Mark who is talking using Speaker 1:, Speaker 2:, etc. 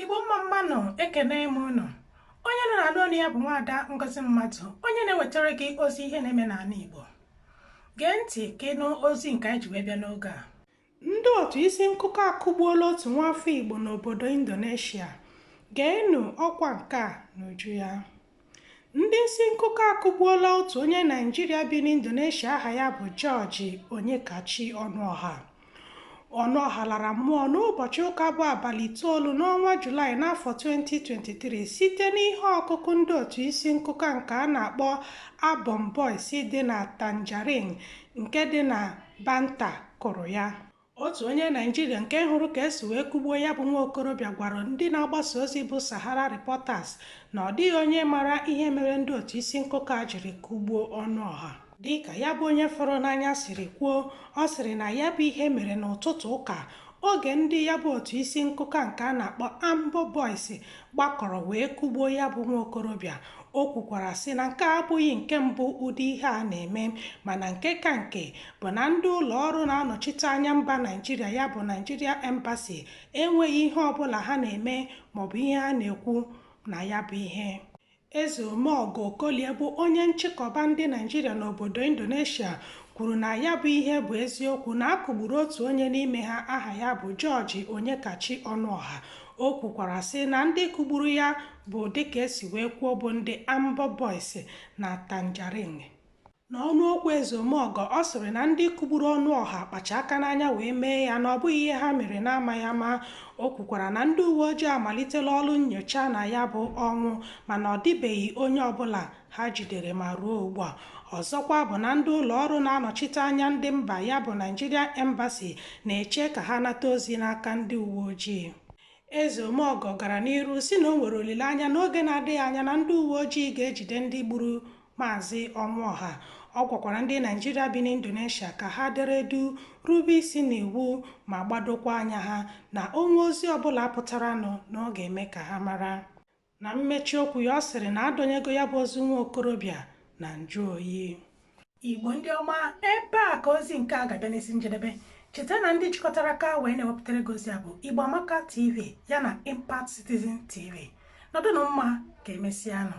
Speaker 1: Igbo, mma mma nụ. Ekene m unu. Onye nọ n'anụ ọnụ ya bụ Nwaada Ngozi Mmadụ, onye na-ewetara gị ozi ihe na-eme n'ala Igbo. Gee ntị ka ịnụ ozi nke anyị ji wee bịa n'oge a. Ndị otu isi nkụkọ akụgbuola otu nwaafọ Igbo n'obodo Indonesia. Geenụ ọkwa nke a n'uju ya. Ndị isi nkụkọ akụgbuola otu onye Naijiria bi n'Indonesia aha ya bụ George Onyekachi Ọnụọha. Ọnụọha lara mmụọ n'ụbọchị ụka bụ abalị 9 n'ọnwa Julaị n'afọ 2023 site n'ihe ọkụkụ ndị otu isi nkụka nke a na-akpọ Ambon Boys dị na Tangerang nke dị na Banta kụrụ ya. Otu onye Naijiria nke hụrụ ka esi wee kụgbuo ya bụ nwa okorobịa gwara ndị na-agbasa ozi bụ Sahara Reporters na ọ dịghị onye mara ihe mere ndị otu isi nkụka jiri kụgbuo Ọnụọha. Dịka ya bụ onye fọrọ n'anya siri kwuo, ọ sịrị na ya bụ ihe mere n'ụtụtụ ụka, oge ndị ya bụ otu isi nkụka nke a na-akpọ Ambon Boys gbakọrọ wee kụgbuo ya bụ nwa okorobịa. O kwukwara sị na nke a abụghị nke mbụ ụdị ihe a na-eme, mana nke ka nke bụ na ndị ụlọ ọrụ na-anọchite anya mba Naijiria, ya bụ Nigeria Embassy, enweghị ihe ọbụla ha na-eme maọbụ ihe ha na-ekwu na ya bụ ihe. Eze Omeọgọ Okolie bụ onye nchịkọba ndị Naijiria n'obodo Indonesia kwuru na ya bụ ihe bụ eziokwu, na akụgburu otu onye n'ime ha aha ya bụ George Onyekachi Ọnụọha. O kwukwara sị na ndị kụgburu ya bụ, dịka esi wee kwuo, bụ ndị Ambon Boys na Tangerang. N'ọnụ okwu Eze Omeọgọ, ọ sịrị na ndị kụgburu Ọnụọha kpacha aka n'anya wee mee ya, na ọ bụghị ihe ha mere n'amaghị ama. O kwukwara na ndị uwe ojii amalitela ọrụ nnyocha na ya bụ ọnwụ, mana ọ dịbeghị onye ọbụla ha jidere ma ruo ugbu a. Ọzọkwa bụ na ndị ụlọ ọrụ na-anọchite anya ndị mba ya, bụ Nigeria Embassy, na-eche ka ha nata ozi n'aka ndị uwe ojii. Eze Omeọgọ gara n'iru si na o nwere olileanya n'oge na-adịghị anya na ndị uwe ojii ga-ejide ndị gburu Maazị Ọnwụọha. Ọ gwakwara ndị Naijiria bi n'Indonesia ka ha dere du, rube isi n'iwu ma gbadokwa anya ha na onwe ozi ọbụla pụtaranụ na ọ ga-eme ka ha mara. Na mmechi okwu ya, ọ sịrị na adọnyego ya bụ ozu nwa okorobịa na njụ oyi. Igbo ndị ọma, ebe a ka ozi nke a ga-abịa n'isi njedebe. Cheta na ndị jikọtara aka wee na-ewepụtara gị ozi a bụ Igbo Amaka TV ya na Impact Citizen TV. Nọdụnụ mma, ka emesịanụ.